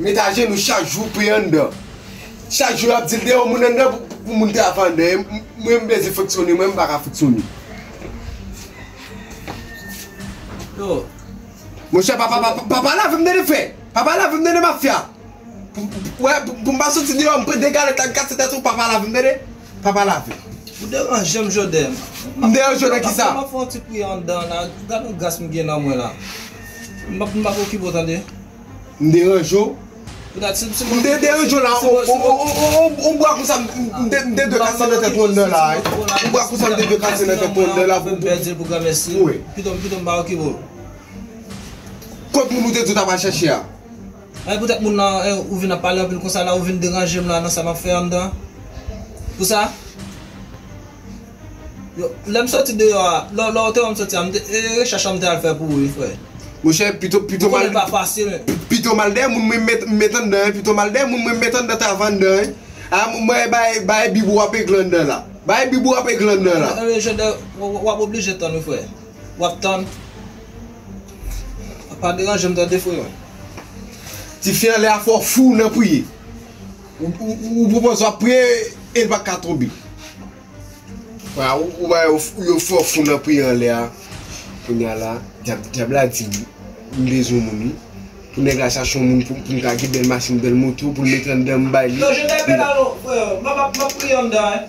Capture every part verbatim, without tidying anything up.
Met ajenou chak jou pou y anndan. Chak jou y ap di l deyò, moun anndan pou, pou moun travay anndan. E m, mwen m bezwen fonksyone, mwen m pa ka fonksyone. Yo. Monchè, pa, pa, pa, pa, pa pale avè m tande frè. Pa pale avè m tande mafya. Pou, pou, wè, pou, pou m pa soti deyò, m pran de galèt la, m kase tèt ou, pa pale avè m tande. Pa pale avè m. Ou deranje m, Jodè. M deranje w nan kisa? M ap fè yon ti priyè anndan la. Gade yon gras m gen nan mwen la. M ap, m ap okipe w tande. M deranje w? Poutèt si, si m te deranje w la, on, on, on bwa konsa, m, m te, m te dwe kase nan tèt ou anndan la, wi. On bwa konsa, m te dwe kase nan tèt ou anndan la, pou, pou, pou pèdi l pou granmèsi. Wi. Pito, pito m pa okipe w. Kot moun ou te di w t ap al chèche a? Ay, poutèt moun nan, eh, ou vin ap pale anpil konsa la, ou vin deranje m la nan sa m ap fè anndan. Pou sa? Yo, lè m soti deyò a, lè, lè w te wè m soti a, m te, e, rechèch la m te al fè pou ou, wi, frè. Monchè, pito, pito m al, pa fasil, men. Pito m al dèyè moun mwen met, met anndan, pito m al dèyè moun mwen met anndan travay anndan. A, mwen, bay, bay bib ou ap egle anndan la. Bay bib ou ap egle anndan la. E, e, Jodè, w, w, w ap oblije tann, wi, frè. W ap tann. Pa deranje m tande, frè mwen. Tifi anlè a fè w fou nan priye. Ou, ou, ou, ou pwopoze w ap priye e l pa ka tonbe. Wa, ou, ou wè yo, yo fè w fou nan priye anlè a. Kounye a la, dyab, dyab la di m, m bezwen moun wi. Pou nèg la chache yon moun pou, pou m ka gen bèl machin, bèl moto, pou l mete anndan m bay li. Non, je te pè la non, frè. M ap, m ap priye anndan, en.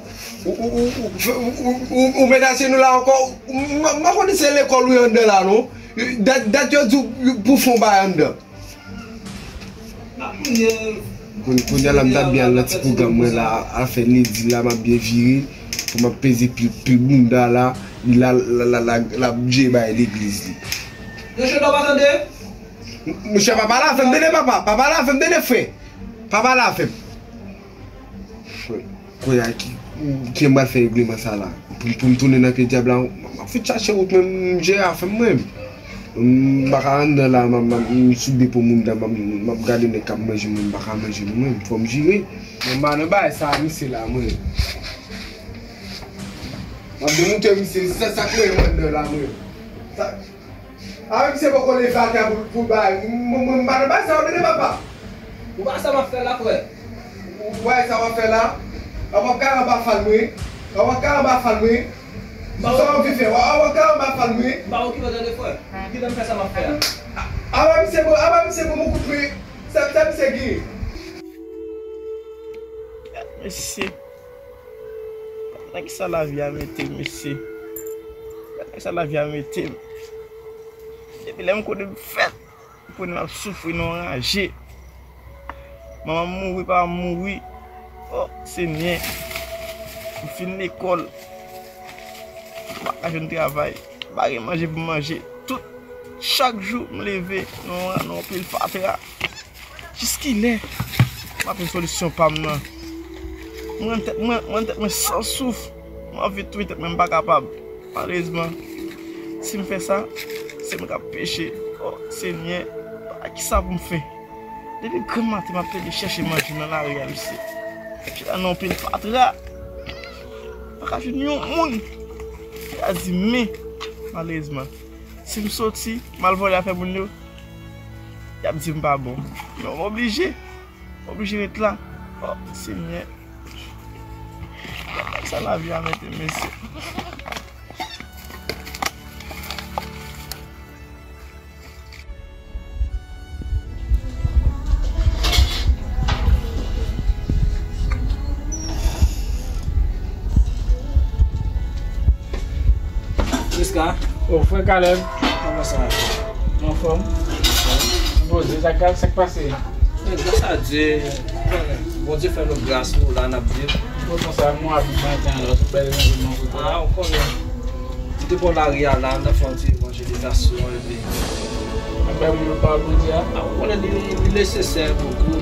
Ou, ou, ou, ou, ou, ou, ou, ou met ajenou la ankò? M, m, m pa konnen se lekòl ou ye anndan la, non. Dat, dat yo di w pou fon bay anndan. M ap priye. Koun-, kounye a la, m ta byen al nan ti pwogram mwen la, afè Nedi la, m ap byen vire, pou m ap peze pil, pil bounda la, li la, la, la, la, la, l ap djeye bay legliz li. Yo, je pa tande. M-, monchè, pa pale avè m, tande, papa, pa pale avè m, tande, frè. Pa pale avè m. Kounye a ki, ki m pral fè regleman sa la? Pou, pou m tounen nan pye dyab la, m ap fouti chache wout mwen, m jere afè m mwen. M pa ka anndan la, m, m, m sou depo moun dan, m, m ap gade nèg k ap manje mwen, m pa ka manje nou mwen, fò m jere. Mwen m pa nan bagay sa a, misye la, mwen. M ap demonte misye, se sa k mwen anndan la, mwen. Sa, A, misye poko leve atè pou, pou bay. Mwen, mwen, m pa nan bagay sa yo, tande, papa. Ou pa wè sa m ap fè la, frè? Ou, ou pa wè sa w ap fè la? A, w ap kale anba fal mwen. A, w ap kale anba fal mwen. Sa w ap vin fè? A, w ap kale anba fal mwen. M pa okipe w tande, frè. Kite m fè sa m ap fè a. A, a, misye bon, a, misye bon, bon kout mwen. Sa, sa misye gen? Mesye. Gad nan kisa lavi a mete m, mesye. Gad nan kisa lavi a mete m. Depi lè m konnen m fèt, m konnen m ap soufri nan yon raje. Manman m mouri, papa m mouri. O, Senyè. M fin lekòl. M pa ka jwenn travay. M pa gen manje pou m manje. Tout, chak jou, m leve nan yon, nan yon pil fatra. Jiskilè m ap jwenn solisyon pa m nan? Mwen, tèt mwen, mwen, tèt mwen san souf. Mwen anvi touye tèt mwen, m pa kapab. Malerezman, si m fè sa, se mwen k ap peche. O, Senyè, a kisa pou m fè? Depi grann maten, m ap plede chèche manje nan lari a, mesye. Chita nan yon pil fatra. M pa ka jwenn yon moun. Kraze men, malerezman. Si m soti, m al vòlè afè moun yo, y ap di m pa bon. Men m oblije. M oblije ret la. O, Senyè. Gad sa lavi a mete m, mesye. Priska. O, frè Caleb. Kòman sa? Ou anfòm? Anfòm. Poze, sa k, sa k pase? Men, gras a Dye, Bondye fè nou gras, nou la, n ap viv. Bon, konsa, nou ap viv maten an la, tout bèl evanjil nou kote. A, ou konnen. M te bò lari a la, m t ap fè yon ti evanjelizasyon, epi. Ap bay moun yo pawòl Bondye a? A, ou konnen li, li nesesè pou, pou,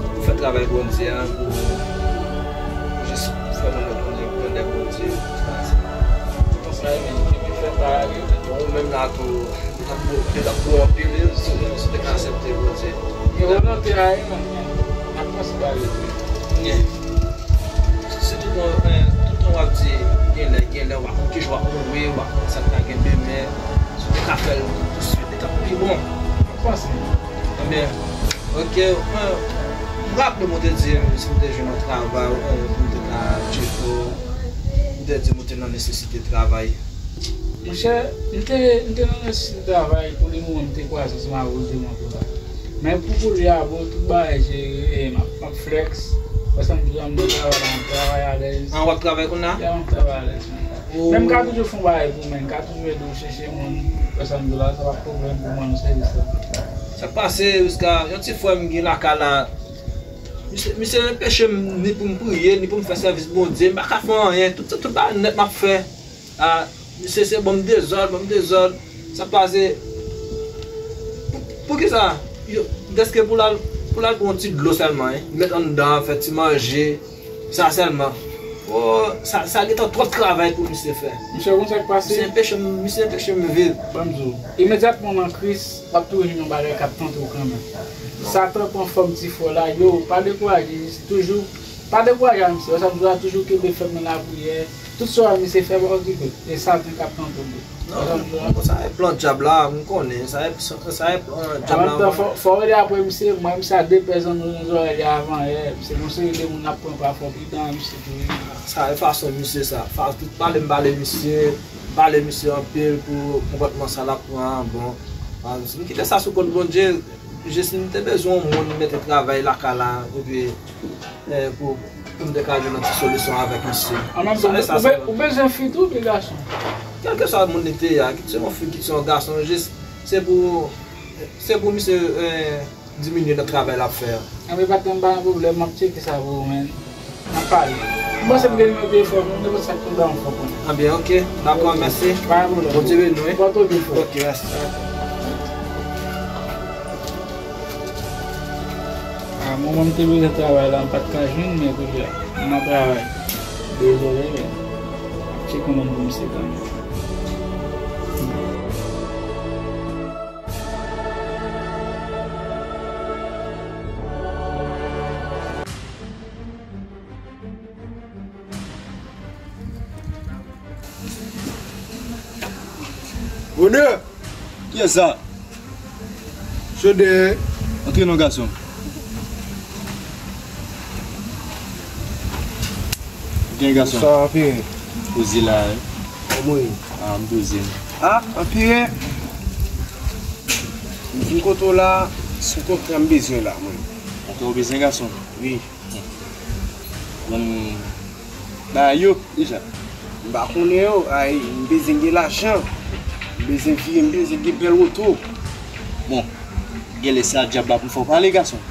pou fè travay Bondye a, pou, pou jis fè moun yo konnen grandè Bondye. Konsa, e, epi fè pa ale. Bon, ou menm la tou, yo t ap bo, yo t ap bo anpil, wi, si w, si w te ka aksepte Bondye. Gen volonte a, wi, men n ap panse pale. Gen. Se tout tan, eh, tout tan w ap di, gen lè, gen lè, w ap, ki jan w ap mouri, w ap konn sa k ta gen demen. Si w te ka fè l tousuit, li t ap pi bon. Ou panse? Ebyen, Ok, mwen, m raple m ou te di m si m te jwenn yon travay, eh, pou m te ka tcheke w, ou te di m ou te nan nesesite travay. Monchè, m te, m te nan nesesite travay, pou le moman m te kwaze ansanm avè w, se mwen pou la. Men pou kounye a, bon, tout bagay jere, m ap, m ap flex. Paske m di w, m nan travay la, m ap travay alèz. An, w ap travay kounye a? Ya, m ap travay alèz, man. Ou Men m ka toujou fè yon bagay pou mwen, m ka toujou ede w chèche moun, paske m di w la, sa pa pwoblèm pou mwen, nan sèvis la. Sa k pase, Wiska, yon ti frè m gen lakay la. Misye, misye anpeche m ni pou m priye, ni pou m fè sèvis Bondye. M pa ka fè anyen. Tout, tout, tout bagay nèt m ap fè. Ah, misye se ban m dezòd, ban m dezòd. Sa k pase? Pou, poukisa? Yo, dèske pou l al, pou l al pran yon ti dlo sèlman, hein. Met anndan, fè ti manje. Sa sèlman. Oh, sa, sa gentan twòp travay pou misye fè. Misye konn sa k pase? Misye anpeche m, misye anpeche m viv. Ban m di w, imedyatman nan Kris, w ap toujou jwenn yon bagay k ap tante w kanmenm. Satan pran fòm ti frè w la, yo, pa dekouraje, toujou, pa dekouraje a misye, sa m di w la, toujou kenbe fèm nan lapriyè, tout sa w wè misye fè, pa okipe l, e Satan k ap tante w. Non, non, sa e plan dyab la, m konnen, sa e, sa e plan dyab la. An menm tan, fò, fò w rele apre misye, mwen, misye a de pè zanno nan zòrèy li avan yè, se yon seri de moun n ap pran pa fò, pridan, misye tou. Sa e fason misye sa, fa-, tout pale m pale misye, m pale misye anpil pou konpòtman sa l ap pran an, bon. Ah, m kite sa sou kont Bondye, jis m te bezwen yon moun mete travay lakay la, epi eh, pou, pou m te ka jwenn yon ti solisyon avèk misye. An menm tan, ou, ou bezwen fi tou, oubyen gason? Kèlkeswa moun li te ye a, kit se yon fi, kit se yon gason, jis se pou, se pou misye, eh, diminye nan travay l ap fè a. Anben, pa t nan pa gen pwoblèm, m ap tcheke sa pou ou, men. N ap pale. M panse m gen nimewo telefòn ou, nenpòt sa k tonbe a, m fè w konnen. Anben, ok, dakò, mèsi. Pa gen pwoblèm. Bondye beni w, wi. Pòte w byen, frè. Ok, mèsi. A, moman m te bezwen travay la, m pa t ka jwenn, men kounye a, m nan travay. Dezole, men. M ap tcheke yon moun pou misye kanmenm. Bonè! Kiyès sa? Jodè. Antre non, gason. Gen gason. Bonswa, Anpiren. Poze la, wi. Kòman w ye? A, m poze. A, Anpiren. M vin kote w la, se yon kontra m bezwen la, mwen. Kontra w bezwen, gason? Wi. Bon, ba yo, deja. M pa konnen yo, ay, m bezwen gen lajan. M bezwen vire, m bezwen gen bèl oto. Bon, genlè se a dyab la pou m fè w pale, gason.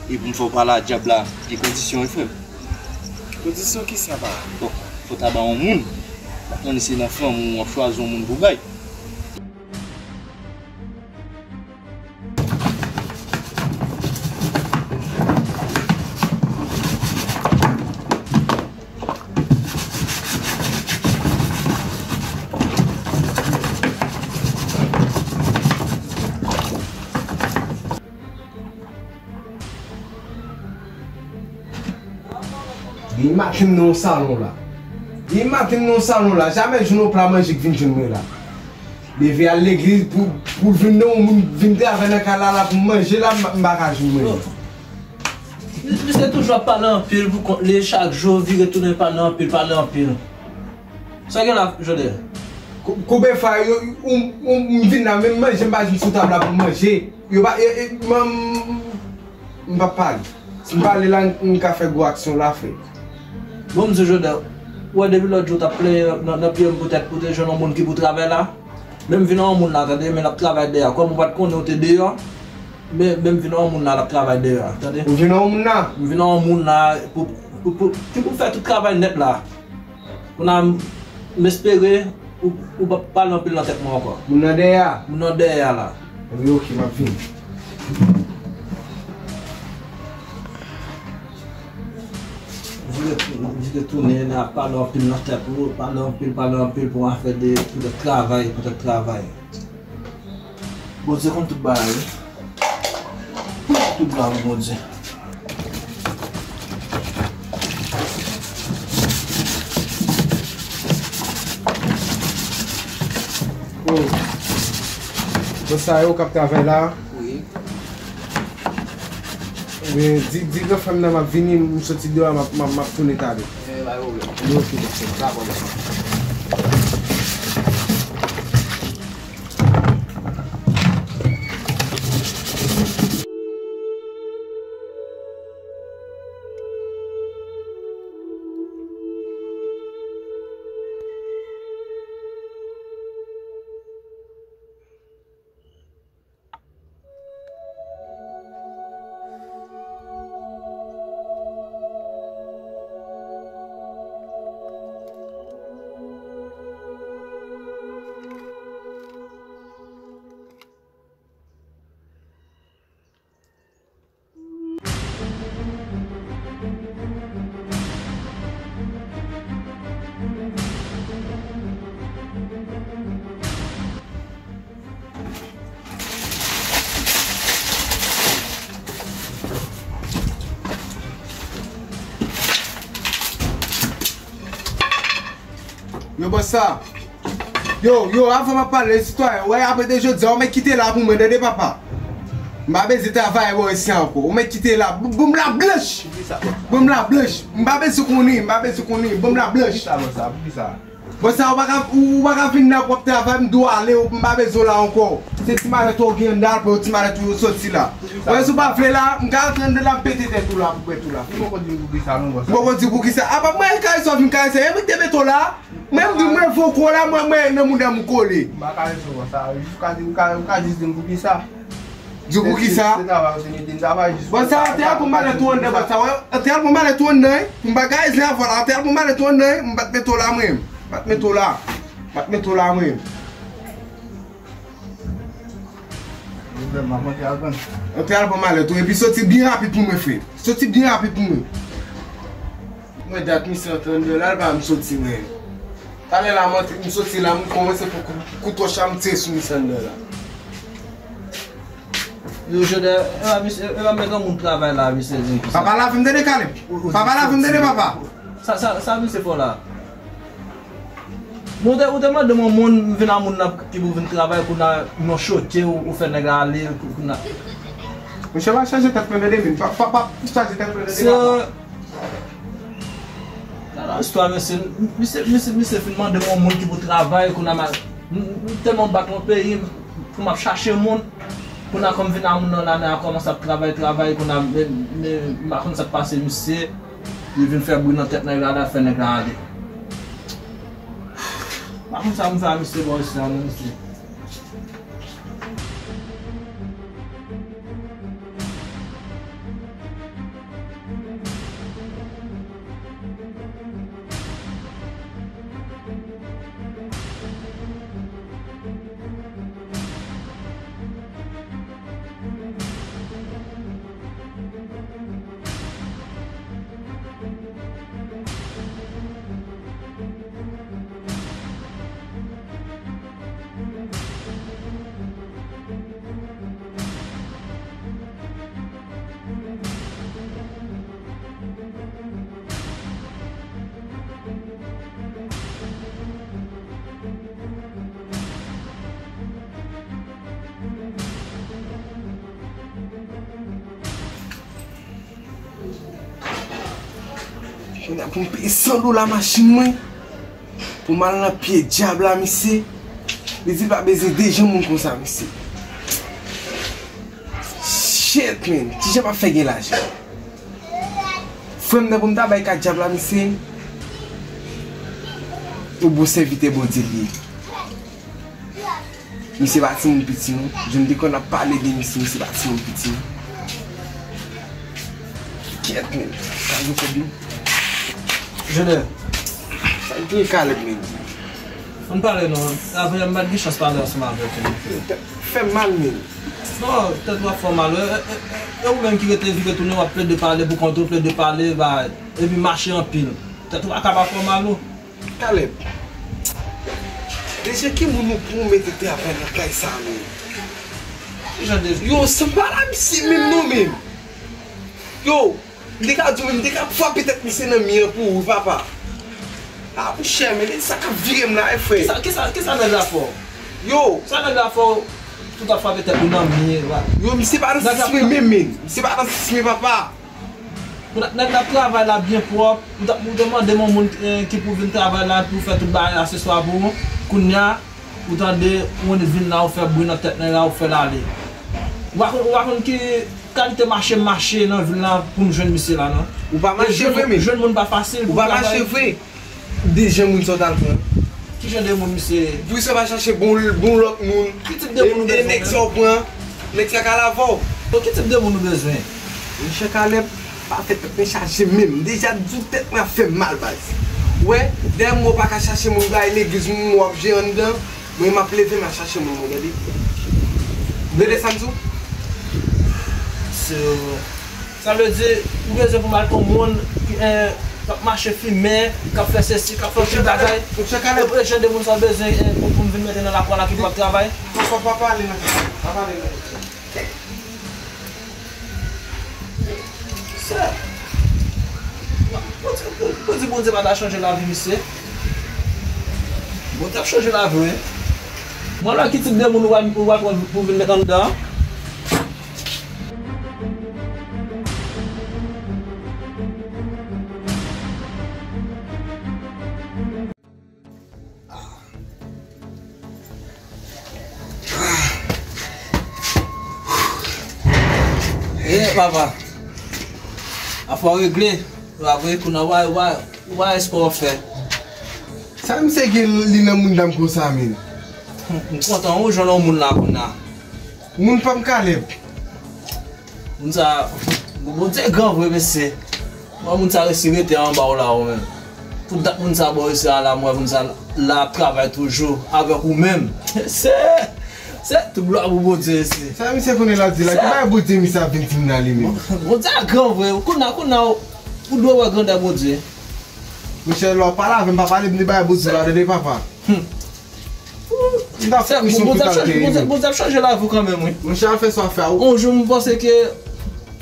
E pou m fè w pale a dyab la, gen kondisyon wi, frè m. Kondisyon kisa, pa? Bon, fò w ta ba yon moun. M pa konnen se nan fanmi w w ap chwazi yon moun pou w bay. Gen maten m nan yon salon la. Gen maten m nan yon salon la. Jamè jwenn yon pla manje k vin jwenn mwen la. Leve al legliz pou, pou vin nan yon moun vin travay nan kay la, la pou manje la, m, m pa ka jwenn manje. Misye toujou ap pale anpil pou kont li, chak jou vire tounen pale anpil, pale anpil. Sa gen la, Jodè? Kou-, koube fwa yo, ou, ou, m vin la, menm manje m pa jwenn sou tab la pou m manje. Yo pa, e, e, m, m p ap pale. Si m pale la, m ka fè gwo aksyon la, frè. Bon, m di Jodè, ou wè depi lòt jou w t ap plenyen nan, nan pye m poutèt ou te jwenn yon moun ki pou travay la. Men m vin yon moun la, tande, men l ap travay dèyè. Kòm ou pa t konnen ou te deyò, men, men m vin yon moun la, l ap travay dèyè, tande. Ou vin yon moun la? M vin yon moun la pou, pou, pou, ki pou fè tout travay nèt la. Kounye a, m espere ou, ou p ap pale anpil nan tèt mwen ankò. Moun nan dèyè a? Moun nan dèyè a la. Ebyen, oke, m ap vini. Vire tou-, vire tounen, n ap pale anpil nan tèt ou, pale anpil, pale anpil pou afè de, pou de travay, pou de travay. Bondye konn tout bagay, wi. Tout glwa pou Bondye. Oh. Bon, sa yo k ap travay la? Wi. Men, di, di gran frè m nan m ap vini, m soti deyò a, m ap, m ap, m ap tounen talè. Eh, pa gen pwoblèm. Ok, bòs. Dakò, bòs. Yo, bòs sa. Yo, yo, avan m ap pale, sitwayen, wè, apre de jodi a, ou mèt kite la pou mwen, tande, papa. M pa bezwen travay bò isi a ankò. Ou mèt kite la. Ban m la blanch. Ban m la blanch. M pa bezwen konnen, m pa bezwen konnen. Ban m la blanch. Poukisa, bòs sa? Poukisa? Bòs sa, ou pa ka, ou, ou pa ka vin la pou w ap travay, m di w ale, ou, m pa bezwen w la ankò. Se ti malèt ou gen anndan, pou ti malèt ou yo soti la. Poukisa? Wè, si w pa vle la, m ka rantre anndan la, m pete tèt ou la, pou pèt ou la. Ou poko di m poukisa non, bòs sa. M poko di poukisa. Apa mwen karese w vin karese, e mwen ki te mete w la. Mwen m di mwen fè w kole, mwen, mwen nan mouda m kole. M pa karese w konsa. Ou ka di, ou ka, ou ka jis di m poukisa. Di w poukisa? Se, se travay ou te mete m travay jis. Bòs sa, te al pran malèt ou anndan, bòs sa, wè. Te al pran malèt ou anndan, wi. M pa ka rete avè w la, te al pran malèt ou anndan, wi. M pa t mete w la, mwen. M pa t mete w la. M pa t mete w la, mwen. Pwoblèm, m ap antre al pran. Antre al pran malèt ou, epi soti byen rapid pou mwen, frè. Soti byen rapid pou mwen. Mwen dat misye antre anndan la, l pa m soti, mwen. Talè la, m antre, m soti la, m kòmanse pran kou-, koutò cha, m tire sou misye anndan la. Yo, Jodè, e pa misye, e pa mèt yon moun travay la, misye di. Papa, lave m tande, Kaleb. Papa, lave m tande, papa. Sa, sa, sa misye fè w la? Bon, ou te, ou te mande m yon moun, m vin a moun nan ki pou vin travay, kounye a, m choke, ou, ou fè nèg la ale, kou-, kounye a. Monchè, pa chaje tèt mwen, tande, men. Pa, pa, pa chaje tèt mwen, tande, papa. Gade istwa, mesye. Misye, misye, misye fin mande m yon moun ki pou travay, kounye a, m, m, m tèlman bat nan peyi m, pou m ap chache moun. Kounye a, kòm vin a moun nan, nan, nan kòmanse ap travay, travay, kounye a, men, men, m pa konn sa k pase misye. Li vin fè bri nan tèt nèg la, l ap fè nèg la ale. M pa konn sa m fè a misye bò isi a, non, mesye. Kounye a pou m peye san dola machin mwen, pou m al nan pye dyab la, misye. Li di l pa bezwen de jan moun konsa, misye. Shit, man. Kijan m ap fè gen lajan? Frè m nan pou m ta bay kat dyab la, misye. Yon bon sèvitè Bondye li ye. Misye pa timoun piti non. Jan m te konn ap pale de misye, misye pa timoun piti non. Kèt, men. Ka jwe kòb yo. Jodè. Sa k gen Kaleb, men? Ann pale non. Avè m pa t gen chans pale ansanm avè w, men. Tèt fè m mal, men. Non, tèt w ap fè w mal. E, e, e, e ou menm ki rete vire tounen, w ap plede pale pou kont ou, plede pale, bay. Epi mache anpil. Tèt ou pa ka pa fè w mal, non. Kaleb, deja ki moun ou pran ou mete travay nan kay sa a menm? Ki jan de... Yo, se pa la misye menm non menm. Yo, m te ka di w menm, m te ka frape tèt misye nan mi an pou ou, papa. A, monchè, men sa k ap vire m la, wi, frè. Kisa, kisa, kisa nèg la fè w? Yo. Sa nèg la fè w? Ou t ap frape tèt ou nan mi. Yo, misye pa nan sis mil menm, men. Misye pa nan sis mil, papa. Nèg la ap travay la byen pwòp. Ou t ap, ou te mande yon moun, eh, ki pou vin travay la pou fè tout bagay aseswa pou ou. Kounye a, ou tande, ou vin la, ou fè bri nan tèt nèg la, ou fè l ale. Ou pa konn, ou pa konn ki kalite mache m mache nan vil la pou m jwenn misye la, non. Ou pa mache vre, men. Jwenn moun pa fasil pou travay. Ou pa mache vre. De jan moun sa w t al pran. Ki jan de moun misye ye? Poukisa w pa chache bon, bon lòt moun? Ki tip de moun ou bezwen? Nèg sa w pran, nèg sa k al avè w. Bon, ki tip de moun ou bezwen? Monchè Caleb, pa fè tèt mwen chaje menm. M deja di w tèt mwen ap fè m mal, baz. Ou wè, dèyè m wè w pa ka chache moun, bay legliz moun w ap jere anndan. Mwen, m ap leve, m al chache moun mwen, tande. Ou tande sa m di w? Sa vle di, ou bezwen pou m al pran moun ki, eh, k ap mache fimen, k ap fè sesi, k ap fè tout bagay. Epi jan de moun sa w bezwen, eh, pou, pou m vin mete nan lakou a la ki p ap travay? Papa, pa pale nan tèt mwen, pa pale nan tèt mwen. Sè, Bondye, Bondye, Bondye pa ta chanje lavi misye. Bondye ap chanje lavi w, wi. Mwen la, ki tip de moun ou va, ou va pran pou vin met anndan? E papa, afè w regle. Wa vre, kounye a, wa, wa, wa, èske w fè? Sa misye gen li nan moun dam konsa, men? M kontan ou jwenn yon moun la kounye a. Moun pa m Caleb. Moun sa, Bondye gran vre, mesye. Mwen, moun sa resi rete anba w la, ou menm. Pou dat moun sa bò isi a la, mwen, moun sa la ap travay toujou avèk ou menm. Se, se tout glwa pou Bondye isi. Sa misye konnen l ap di la? Ki bagay Bondye misye ap vin di m la, li menm? Bondye a gran vre. Kounye a, kounye a, ou dwe wè grandè Bondye. Monchè, lè w pale avè m, pa pale m de bagay Bondye la, tande, papa. M t ap fè misyon pou kalte li menm. Bondye ap chanje lavi w kanmenm, wi. Monchè, al fè sa w ap fè a, wi. Yon jou, m panse ke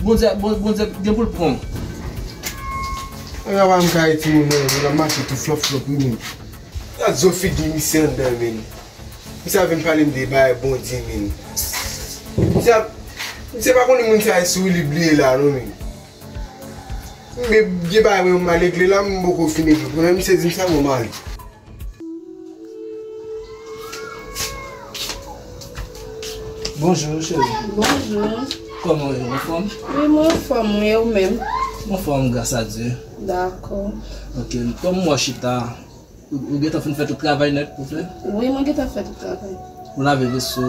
Bondye, Bon- Bondye gen pou l pran w. Mwen pa m ka ret timoun nan, mwen ap mache tou flòp flòp, wi, men. Gad zo figi misye anndan, men. Misye ap vin pale m de bagay Bondye, men. Misye ap, misye pa konnen moun sa e sou li bliye la, non, men. Men gen bagay mwen m al regle la, m poko fin regle. Kounye a misye di m sa bon, m ale. Bonjou, cheri. Bonjou. Kòman w ye? Ou anfòm? Wi, mwen anfòm, wi, e ou menm? Mwen anfòm, gras a Dye. Dakò. Ok, kòm m wè w chita, ou, ou gentan fin fè tout travay nèt pou fè? Wi, mwen gentan fè tout travay. Ou lave veso?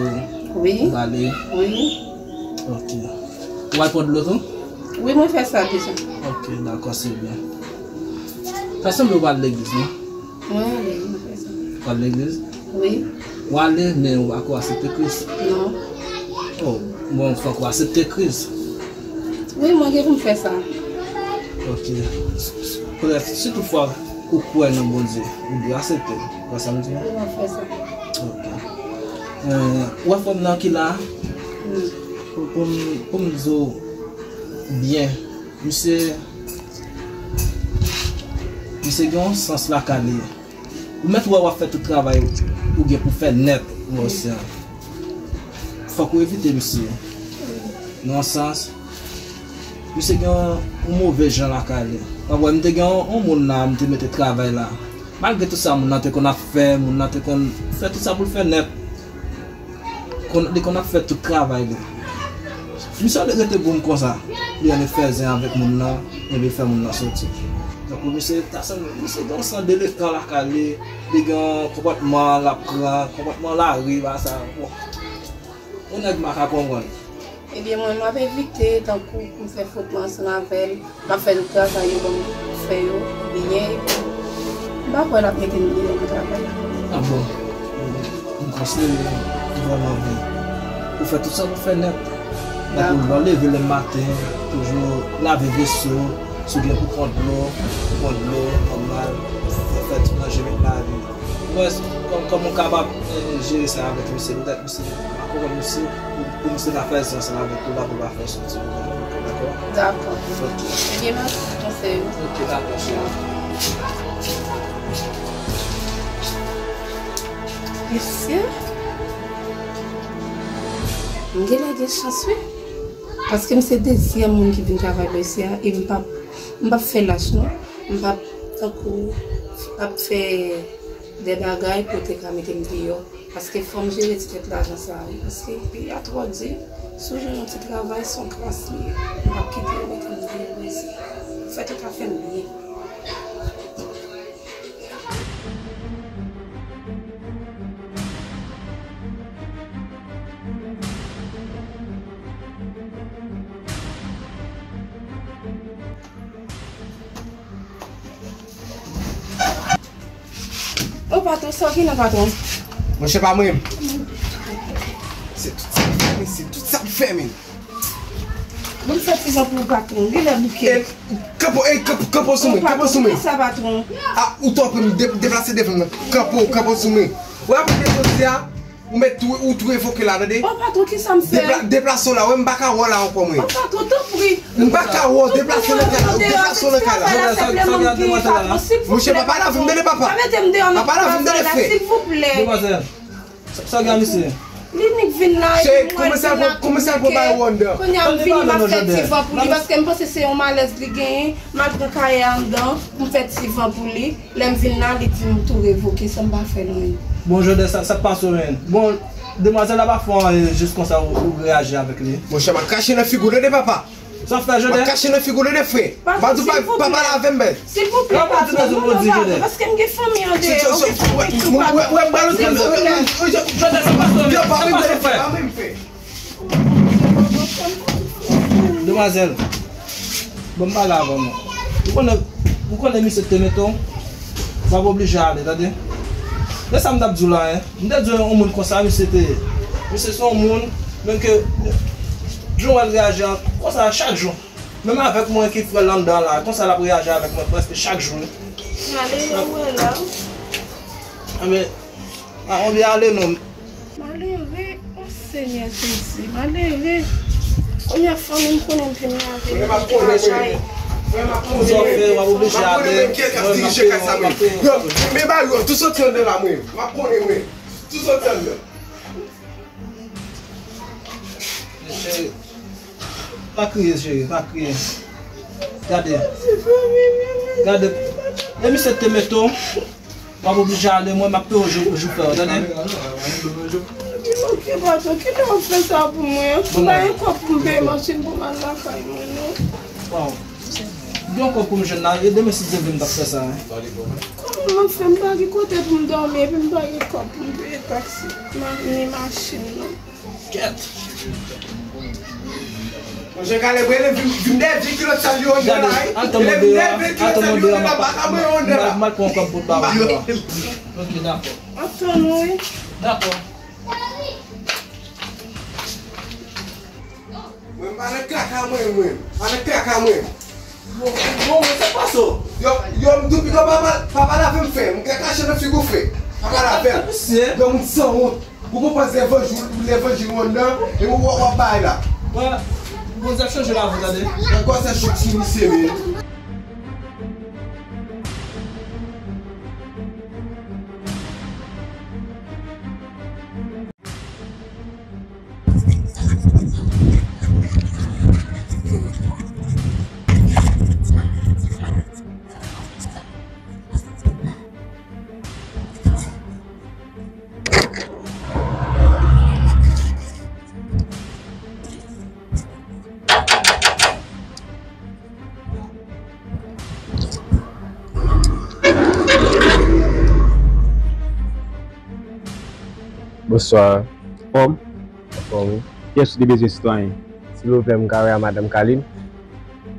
Wi. Ou bale? Wi. Ok. Ou al pran dlo tou? Wi, mwen fè sa deja. Ok, dakò, se byen. Sa sanble ou pa al legliz, non? Mwen ale, mwen fè sa. Ou al legliz? Wi. Ou ale, men ou pako aksepte Kris? Non. Oh, bon, fòk ou aksepte Kris. Wi, mwen gen pou m fè sa. Ok. Petèt, si toutfwa ou kwè nan Bondye, ou dwe aksepte l. Ou wè sa m di a? Wi, mwen fè sa. Ok. Eh, ou wè fanm nan ki la a? Hmm. Pou, pou m, pou m di w byen, misye, misye gen yon sans lakay li. Ou mèt wè w ap fè tout travay ou gen pou fè nèt, ou wè sa. Fòk ou evite misye. Nan yon sans, misye gen yon, yon move jan lakay li. W ap wè, m te gen yon, yon moun la, m te mete travay la. Malgre tout sa moun nan te konn ap fè, moun nan te konn fè tout sa pou l fè nèt. Konn, li konn ap fè tout travay li. Misye annik rete gwo m konsa. Li annik fè zen avèk moun nan, epi fè moun nan soti. Tankou misye ta sanble, misye gen yon san delekan lakay li, li gen yon konpòtman l ap pran, konpòtman lari, bagay sa. Bon. Yon nèg m pa ka konprann. Ebyen, mwen, m ap evite, tankou pou m fè fotman ansanm avè l, m ap fè tout travay yo ban m fè yo byen, epi m pa kwè l ap mete m deyò nan travay la. Ah bon? M konseye w vrèman byen. Ou fè tout sa pou fè nèt. Dakò. Tankou lè w leve lè maten, toujou lave veso, si w gen pou pran dlo, pran dlo, nòmal, fè ti manje, met lavi. Mwen, kòm, kòman w kapab, eh, jere sa avèk misye? Petèt misye, m pa konprann misye, pou, pou misye ta fè zen ansanm avèk ou la, pou l pa fè w soti. Dakò? Dakò. Ok. Ebyen, mèsi pou konsèy ou. Ok, dakò, cheri. Mesye? M genlè gen chans wi. Paske m se dezyèm moun ki vin travay bò isi a e m p ap, m p ap fè lach non. M p ap tankou ap fè de bagay pou yo te ka mete m deyò. Paske fò m jere ti kèk lajan sa a wi. Paske peyi a twò di, si w jwenn yon ti travay, se yon gras li ye. M p ap kite yo mete m deyò bò isi a. Fèt yo ka fè m byen. O patwon, sa w gen nan patwon? Monchè pa mwen menm. Se tout sa k fèmen, se tout sa k fèmen. Bon, m fè ti jan pou ou patwon, li lè bouke. E, kanpo, e, kanpo, kanpo sou mwen, kanpo sou mwen. Sa patwon. A, ou twò pre m, de-, deplase devan m nan. Kanpo, kanpo sou mwen. Ou ap mete jodi a, ou mèt tou, ou tou revoke la, tande? O patwon, kisa m fè? Depla-, deplase w la, wè m pa ka wè w la ankò mwen. O patwon, tanpri. M pa ka wè w, deplase w nan kay la, deplase w nan kay la. Monchè, pa pale avè m, tande papa. Pa mete m deyò nan travay la, silvouplè. Demwazèl. Sa, sa gen misye? Li nik vin la, epi m wè l vin la tou bouke. Kounye a m vini, m ap fè ti van pou li, paske m panse se yon malèz li genyen. M al pran kayè anndan, m fè ti van pou li. Lè m vin la, li di m tou revoke, san m pa fè l anyen. Bon, Jodè, sa, sa k pase w menm? Bon, demwazèl la pa fè w anyen jis konsa ou, ou reyaji avèk li. Monchè, m ap krache nan figi w, tande papa. Sa fè, Jodè? M ap krache nan figi w, tande frè. Pa di w pa, pa pale avè m, bèl. Silvouplè, patwon, pa pale avè m, paske m gen fanmi andeyò, m gen fanmi tou, patwon. Silvouplè. Jodè, sa pase w menm? Sa pase w frè? Demwazèl, bon, m pale avè w non. Ou konnen, ou konnen misye te mete w, w ap oblije ale, tande. Men sa m t ap di w la, en. M te di w yon moun konsa, misye te ye. Misye se yon moun, menm ke, jan w wè l reyaji an, konsa chak jou. Menm avèk mwen ki frè l anndan la, konsa l ap reyaji avèk mwen prèske chak jou. Ale, ou wè la. Anben, a, anben ale non. Malere, o Senyè Jezi, malere. Premye fanmi m konnen m te menm avè li, m te ka chay. Sa w fè, w ap oblije ale. Mwen, m ap peye, m ap peye. Yo, men ba yo, tou soti anndan la, mwen. M ap konnen, mwen. Tou soti anndan. Cheri, pa kriye, cheri, pa kriye. Gade. Gade. E misye te mete w. W ap oblije ale, mwen, m ap peye w jou, jou fè w, tande? Ok, patwon, kilè w ap fè sa pou mwen? M pa gen kòb pou m peye machin pou m al lakay mwen, non. Waw. Gen yon kòb pou m jwenn la, e demen si Dye vle m t ap fè sa, wi. Kòman m ap fè? M pa gen kote pou m dòmi, epi m pa gen kòb pou m peye taksi, ma-, ni machin, non. Kèt. Monchè Kalèb, rele vin, vin dèyè vye kilòt sal yo anndan la, wi. Rele vin dèyè vye kilòt sal yo anndan la, baka mwen yo anndan la. M al pran yon kòb pou l ba ou la. Ok, dakò. M ap tann ou, wi. Dakò. Mwen pa nan kaka mwen, mwen. Pa nan kaka mwen. Bon, bon, mwen, sa k pase w? Yo, yo, m tou pito pa, pa, pa pale avè m, frè. M ka kache nan figi w, frè. Pa pale avè m. Yo, moun sanwont. Ou konprann se levanjil, levanjil ou anndan, e ou w ap bay la. Bon, Bondye ap chanje lavi w, tande. Nan kò sa chok sou misye, men. Bonswa. Anfòm? Anfòm, wi. Kiyès ou te bezwen, sitwayen? Silvouplè, m ka wè a madanm Carline?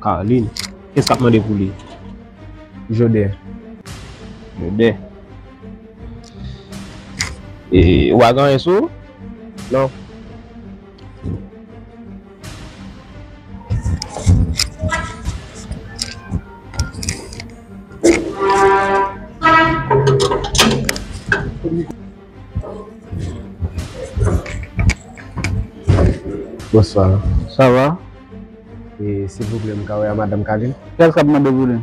Carline? Kiyès k ap mande pou li? Jodè. Jodè. E, ou pa gen anyen sou ou? Non. Bonswa. Sa va? E, silvouplè, m ka wè a madanm Carline? Kiyès k ap mande pou li?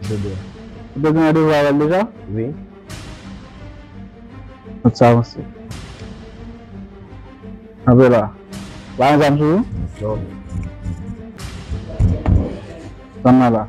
Jodè. Ou te gen randevou avè l deja? Wi. Ann sa avanse. Kanpe la. Pa gen zam sou ou? Non. Tann mwen la.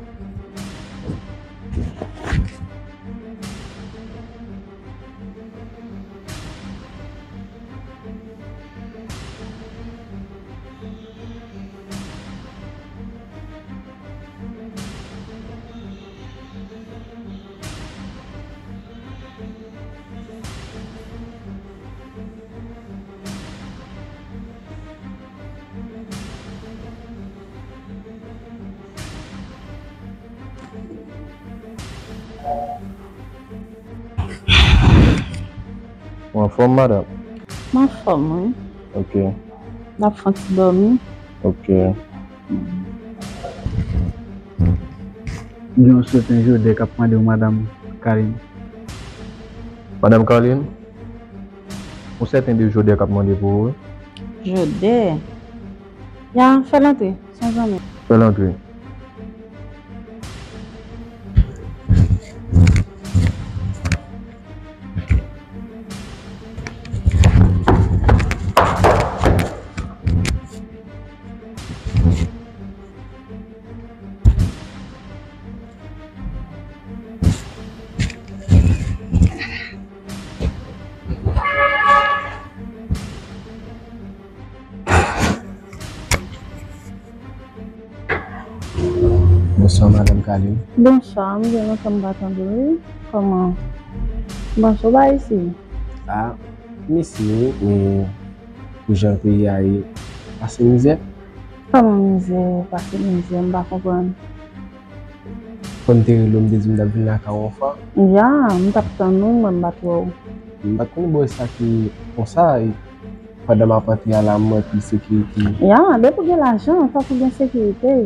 Ou anfòm, madanm? M anfòm, wi. Ok. N ap fè yon ti dòmi. Ok. Gen yon sèten Jodè k ap mande w, madanm Carline. Madanm Carline, yon sèten de Jodè k ap mande pou ou, wi. Jodè? Ya, fè l antre, se yon zanmi. Fè l antre. Bonswa, madanm Carline. Bonswa, m gen lontan m pa tande w, wi. Kòman? Bonswa, w pa isi? A, m isi, wi, men pou jan peyi a ye, pase mizè. Kòman mizè, pase mizè, m pa konprann. Fò m te rele w, m te di w m t ap vin lakay ou anfan. Ya, m t ap tann ou, mwen m pa t wè w. M pa t konn bò sa ki konsa, e pandan m ap antre a la, m wè pil sekirite. Ya, depi w gen lajan, fòk ou gen sekirite.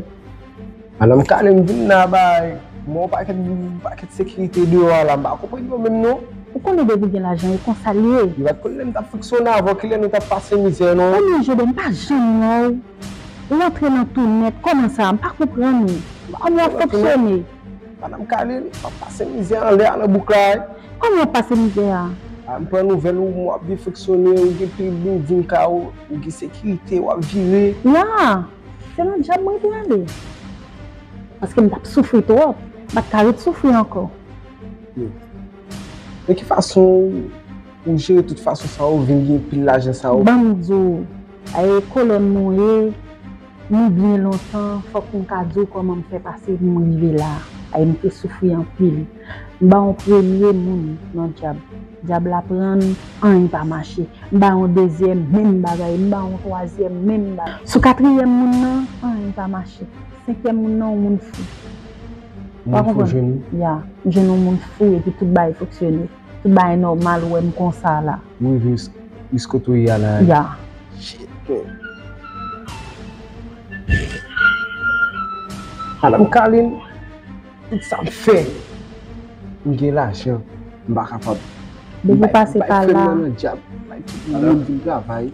Madanm Carline, m vin la bay mwen yon pakèt, yon pakèt sekirite deyò a la, m pa konprann yo menm non. Ou konnen depi w gen lajan, e konsa l ye. Yo pa t konn lè m t ap fonksyone avè w, kilè nou t ap pase mizè non. Ebyen, Jodè, m pa janm wè w. Ou antre nan tou nèt, kòman sa? M pa konprann ou. Kòman w ap fonksyone? Madanm Carline, m ap pase mizè anlè a nan bouk la, wi. Kòman w ap pase mizè a? A, m pran nouvèl ou, m wè w ap byen fonksyone, ou gen pil bilding kay ou, ou gen sekirite, w ap vire. Ya, se nan djab mwen te ale. Paske m t ap soufri twòp, m pa t ka ret soufri ankò. Hmm. De ki fason ou jere tout fason sa yo, vin gen pil lajan sa yo? Ban m di w, e kolòn nou ye, nou byen lontan, fòk m ka di w kòman m fè pase pou m rive la. Ay, m te soufri anpil. M ba yon premye moun nan djab. Djab la pran m, anyen pa mache. M ba yon dezyèm, menm bagay. M ba yon twazyèm, menm bagay. Sou katriyèm moun nan, anyen pa mache. Senkyèm moun nan, yon moun fou. Yon moun fou jwenn ou? Ya, m jwenn yon moun fou epi tout bagay fonksyone. Tout bagay nòmal, ou wè m konsa la. Ou rive jis, jis kote w ye a la? Ya. Shit, man. Madanm Carline, tout sa m fè, m gen lajan, m pa kapab. Depi w pase pa la. M bay frè m nan djab, m bay tout moun vin travay.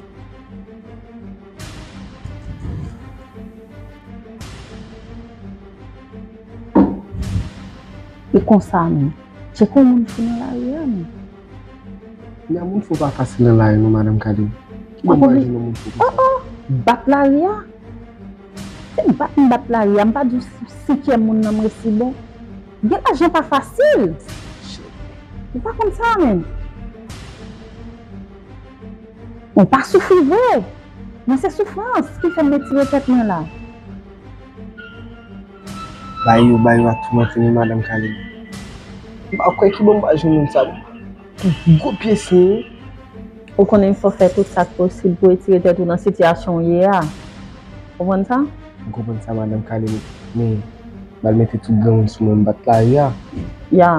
E konsa menm. Tcheke yon moun fou nan lari a, menm. Nan moun fou pa fasil nan lari non, madanm Carline. Kòman w jwenn yon moun fou konsa? Oh, oh, bat lari a. Se bat m bat lari a, m pa di w si senkyèm moun nan m resi bon. Gen lajan pa fasil. Shit. Ou pa konn sa menm. Ou pa soufri vre. Mwen se soufrans ki fè m retire tèt mwen la. Bay yo, bay yo ap toumante m wi, madanm Carline. M pa kwè ki bò m pral jwenn moun sa. Gwo pye siy wi. Ou konnen fò w fè tout sa k posib pou w retire tèt ou nan sitiyasyon w ye a. Konprann sa? M konprann sa, madanm Carline, men m pral mete tout granmoun sou mwen, m bat lari a. Ya.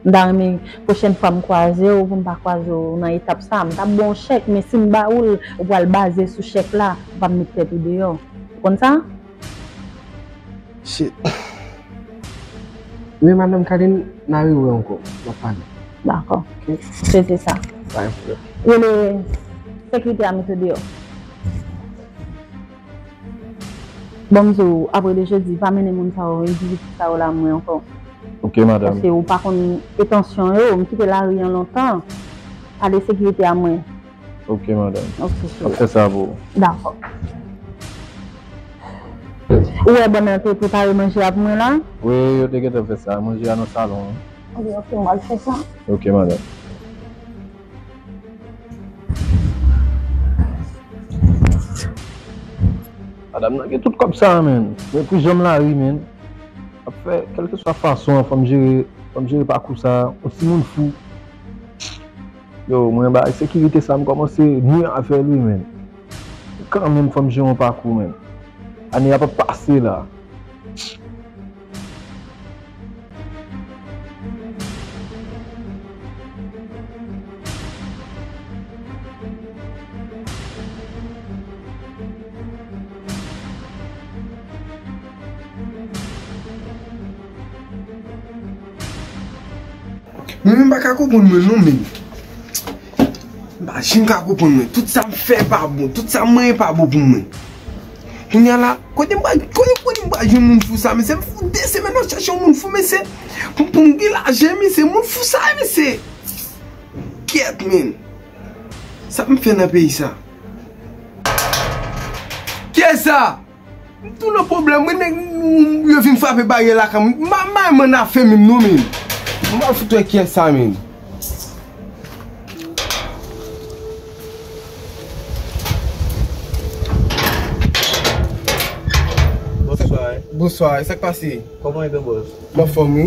M ta renmen pwochèn fwa m kwaze w, pou m pa kwaze w nan etap sa. M t ap ba w chèk, men si m ba ou l, ou pral baze sou chèk la, ou p ap met tèt ou deyò. Ou konn sa? Shit. Men madanm Carline, n a rewè ankò. N ap pale. Dakò. Ok? Se, se sa. Pa gen pwoblèm. Rele sekirite a mete w deyò. Bon, m di w, apre de jedi, pa mennen moun sa yo, endividi sa yo la mwen ankò. Ok, madanm. Paske ou pa konn entansyon yo, m kite lari an lontan. Pale sekirite a mwen. Ok, madanm. Ok, cheri. M ap fè sa pou ou. Dakò. Ou wè bòn nan te prepare manje a pou mwen la? Wi, yo te gentan fè sa. Manje a nan salon an. Ok, ok, m al fè sa. Ok, madanm. Madanm nan gen tout kòb sa a, menn. Men pou jan m la ri, menn. Ap fè, kèlkeswa fason an, fò m jere, fò m jere pakou sa a. Yon timoun fou. Yo, mwen ba sekirite sa, m kòmanse nwi avè l, wi, menn. Kanmenm, fò m jere yon pakou, menn. Ane a p ap pase la. Mwen menm m pa ka konprann mwen non, men. M pa janm ka konprann mwen. Tout sa m fè pa bon, tout sa m manyen pa bon pou mwen. Kounye a la, kote m pral, kote, kote m pral jwenn moun fou sa, mesye? M fou de semèn ap chache yon moun fou, mesye. Pou, pou m gen lajan, mesye, moun fou sa, mesye. Kèt, men. Sa m fè nan peyi sa? Kiyès sa? M tou nan pwoblèm, wi, nèg, yo vin frape baryè lakay mwen. M pa, m pa renmen afè menm non, men. M al fout wè kiyès sa, men. Bonswa. Bonswa, sa k pase? Kòman e, gran bòs? M anfòm, wi.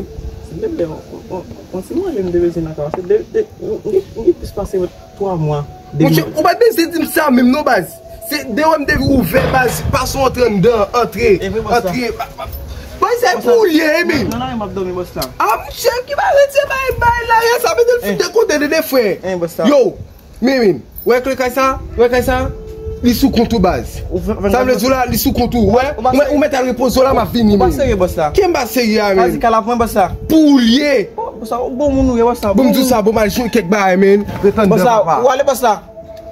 Se menm lè, on, on, on ti manje m te bezwen nan kay la. Se de, de, m, m, m gen plis pase twa mwa depi. Monchè, ou pa t bezwen di m sa menm non, baz. Se deyò m te ouvè, baz. Pase w antre anndan, antre, antre. Baz, se pou ou l ye, wi, men. Nan lari m ap dòmi, bòs la. A, monchè, ki bagay se bay, bay lari sa, mete l fout de kote de, de frè. Yo, men, men. Wè kle kay sa? Wè kay sa? Li sou kont ou, baz. Sa vle di w la, li sou kont ou. Wè, ou mèt, ou mèt al repoze w la, m ap vini, men. Ou pa serye, bòs la? Ki m pa serye a, men? Sa di kay la pou mwen, bòs la. Pou ou l ye. Bòs la, ou bon moun ou ye, bòs la. Bon, m di w sa, bon, m al jwenn kèk bagay, men. Rete anndan, papa. Ou ale, bòs la.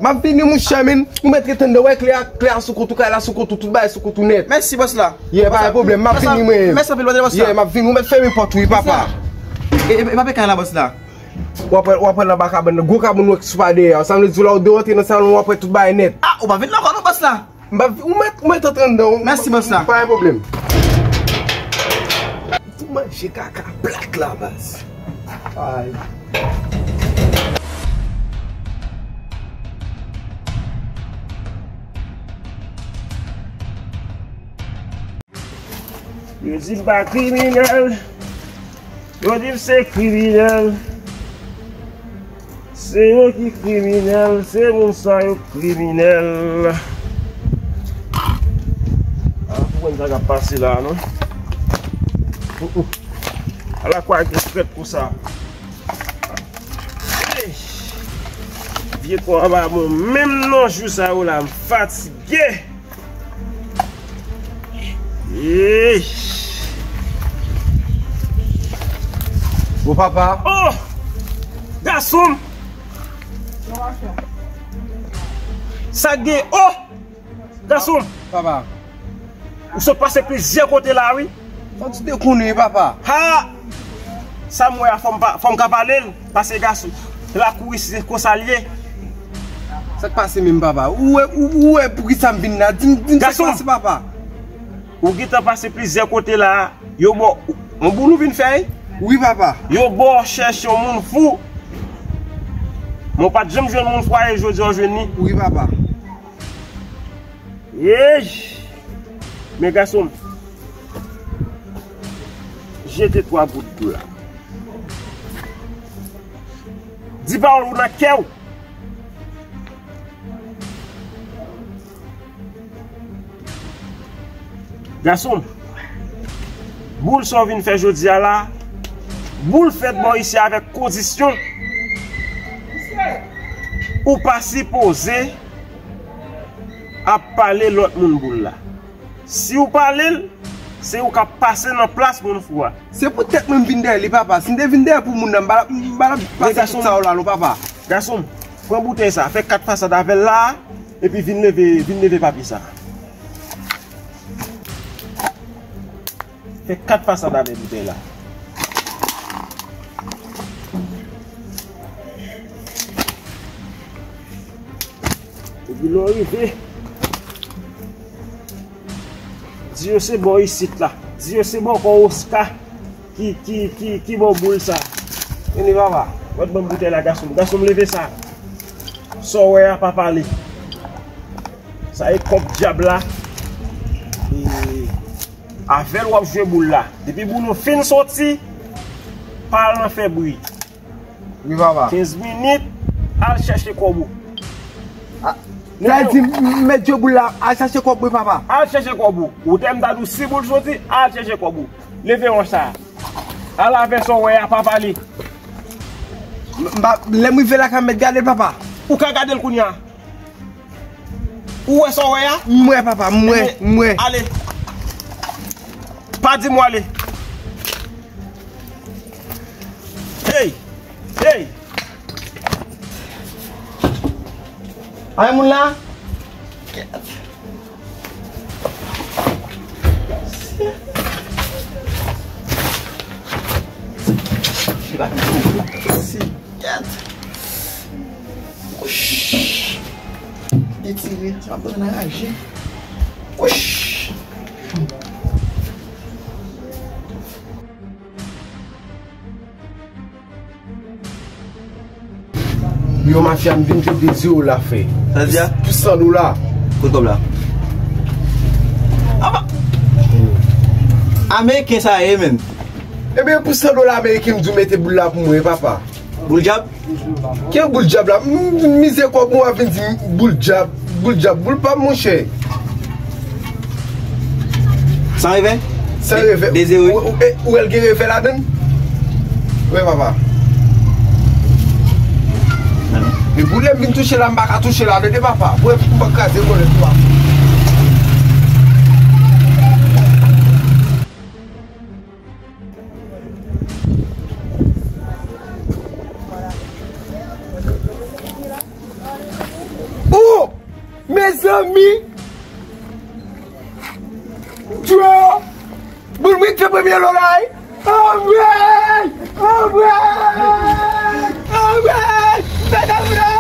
M ap vini, monchè, men. Ou mèt rete anndan, wè, kle a, kle a sou kont ou, kay la sou kont ou, tout bagay sou kont ou nèt. Mèsi, bòs la. Yeah, pa gen pwoblèm, m ap vini, mwen. Mèsi anpil, bòs la. Yeah, m ap vini, ou mèt fèmen pòt ou, wi, papa. E, e, e pa pe kay la, bòs la. W ap wè, w ap wè l anba kabann nan. Gwo kabann w wè ki sou pa dèyè a. Sa vle di w la, ou derantre nan salon, w ap wè tout bagay nèt. A, ou pa vin la ankò non, bòs la. M pa, ou mèt, ou mèt antre anndan. Mèsi, bòs la. Pa gen pwoblèm. Tou manje kaka plat la, baz. Ay. Yo di m pa kriminèl. Yo di m se kriminèl. Se yo ki kriminèl, se moun sa yo kriminèl. A, pou konn sa k ap pase la, non? Ala kwa gen trèt konsa. Vye kò a pa bon menm non, jou sa yo la, m fatige. Ey! Bon, papa. Oh! Gason m! Sa gen, oh! Gason m! Papa. Ou sot pase plizyè kote la, wi. Fò ti dekonnen, papa. Ha! Sa m wè a, fò m pa, fò m ka pale l. Pase gason. Lakou isi, se konsa l ye. Sa k pase menm, papa? Ou wè, ou, ou wè poukisa m vin la? Di m, di m sa k pase, papa. Ou gentan pase plizyè kote la. Yo ba w, yon boul ou vin fè, wi? Wi, papa. Yo ba w chèche yon moun fou. Men w pa t janm jwenn moun fou a, e jodi a w jwenn li? Wi, papa. Ey! Men gason m, jete twa gout dlo la. Di pawòl ou nan kè w. Gason m, boul sa w vin fè jodi a la, boul fèt bò isi avèk kondisyon. Ou pa sipoze ap pale lòt moun boul la. Si w pale l, se ou k ap pase nan plas moun fou a. Se poutèt mwen m vin dèyè li, papa. Si m te vin dèyè pou moun nan, m pa, m pa t ap pase tout sa yo la, non, papa. Gason m, pran boutèy sa, fè kat fasad avè l la, epi vin leve, vin leve papye sa. Fè kat fasad avè boutèy la. Lè w rive, di yo se bò isit la. Di yo se bòkò Oscar ki, ki, ki, ki ba w boul sa. Vini, papa. Mèt ban m boutèy la, gason m. Gason m, leve sa. Sa w wè a pa pale. Sa e kòb dyab la. E avè l w ap jwe boul la. Depi boul ou fin soti, pa al nan fè bri. Wi, papa. Kenz minit, al chèche kòb ou. A, sa vle di, m, mèt jwe boul la, al chèche kòb mwen, papa. Al chèche kòb ou. Ou te m ta di w si boul soti, al chèche kòb ou. Leve wòch sa. Al avè sa w wè a, pa pale. M, m pa, lè m rive lakay, m mèt gade l, papa. Ou ka gade l kounye a. Ou wè sa w wè a? M wè, papa, m wè, m wè. Ale. Pa di m w ale. Hey! Hey! Ay, moun la? Gèt. Wouch. Etire, sa ap pran anraje. Wouch. Yo, mafya, m vin jwenn de zewo la, frè. Sa di a? Pou san dola. Kote kòb la? Ameriken sa ye, menm. Ebyen, pou san dola ameriken, m di w mete boul la pou mwen, papa. Boul djab? Ki boul djab la? M, m mize kòb mwen, w ap vin di m boul djab, boul djab, boul pa m, monchè. San revè? San revè. De zewo. Ou, ou, e, ou wè l gen revè ladann? Wi, papa. Men boul la m vin touche la, m pa ka touche la, tande, papa. Pou m pa kraze kòlèt ou a. Oh! Mezanmi! Djo! Boul mwen te premye lo la, wi! Anmwey! Anmwey! Anmwey! Medam yo!